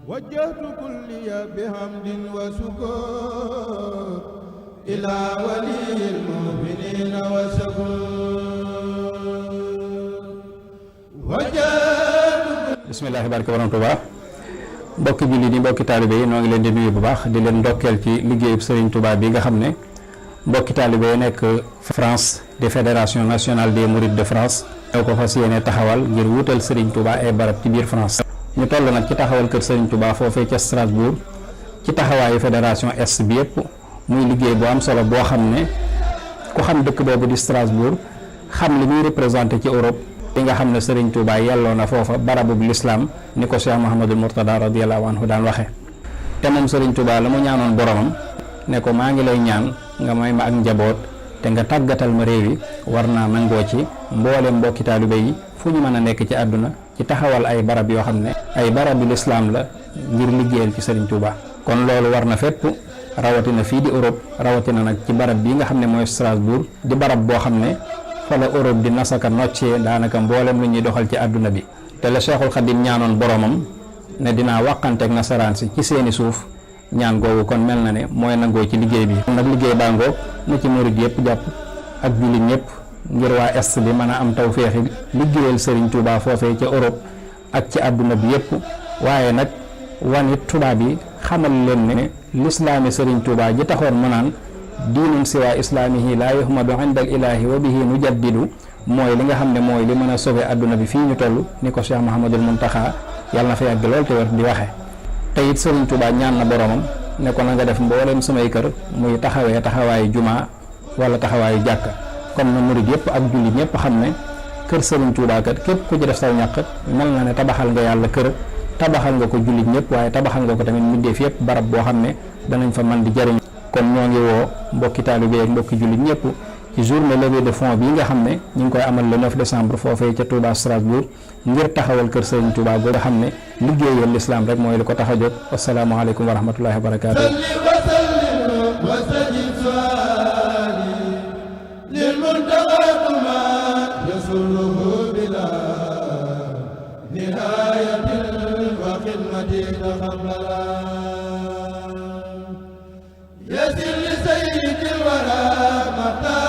وجهت كلي بحمد وشكر إلى ولي المؤمنين وشكر وجهت. bismillaahi barke borom Tuubaa. mbokki jullit yi mbokki taalibe yi noo ngi leen di nuyu bu baax di leen ndokkeel ci liggéeyub Serigne Touba bi nga xam ne mbokki taalibe yi nekk France de fédération nationale des mourides de France ñoo ko fas yéene taxawal ngir wutal Serigne Touba ay barab ci biir France. ñu toll nag ci taxawal kër Serigne Touba foofee ca Strasbourg ci taxawaayu fédération est bi yëpp muy liggéey bu am solo boo xam ne ku xam dëkk boobu di Strasbourg xam li muy représenté ci Europe. li nga xam ne Serigne Touba yelloo na foofa barabub lislaam ni ko Cheikh Mouhamadul Mourtada radiyallahu anhu daan waxe te moom Serigne Touba la mu ñaanoon boromam ne ko maa ngi lay ñaan nga may ma ak njaboot te nga tàggatal ma réew yi war naa nangoo ci mbooleem mbokki taalibe yi fu ñu mën a nekk ci àdduna ci taxawal ay barab yoo xam ne ay barabu lislaam la ngir liggéeyal ci Serigne Touba. kon loolu war na fépp rawatina fii di Europe rawatina nag ci barab bii nga xam ne mooy Strasbourg di barab boo xam ne fa la Europe di nasaka noccee daanaka mboolem lu ñuy doxal ci àdduna bi te la Cheikhul Khadim ñaanoon boromam ne dinaa wàqanteeg nasaraan si ci seeni suuf ñaan googu kon mel na ne mooy nangoo ci liggéey bi. nag liggéey baa ngoog na ci murid yëpp jàpp ak jullit ñëpp ngir waa est bi mën a am tawféexi liggéeyal Serigne Touba foofee ca Europe ak ci àdduna bi yëpp waaye nag wanit tubaab yi xamal leen ne lislaami Serigne Touba ji taxoon mu naan diinun siwaa islaamihi laa yuhmadu inda al ilaahi wa bihi nujaddidu mooy li nga xam ne mooy li mën a sauver adduna bi fii ñu toll ni ko Cheikh Mouhamadul Muntaxa yàlla na fa yàgg lool te wér di waxe te it Serigne Touba ñaan na boromam ne ko na nga def mbooleem samay kër muy taxawee taxawaayu jumaa wala taxawaayu jàkka comme na murid yëpp ak jullit ñëpp xam ne kër Serigne Touba kat képp ku ci def saw ñàq mel na ne tabaxal nga yàlla kër tabaxal nga ko jullit ñëpp waaye tabaxal nga ko tamit mbindeef yëpp barab boo xam ne danañ fa mën di jariñ kon ñoo ngi woo mbokki taalibe ak mbokki jullit ñëpp ci journée levée de fonds bii nga xam ne ñu ngi koy amal le 9 décembre foofee ca Touba Strasbourg ngir taxawal kër Serigne Touba boo nga xam ne liggéeyal lislaam rek mooy li ko tax a jóg asalaamaaleykum wa rahmatullahi wa barakaatu. يسر لسيد الورى مختار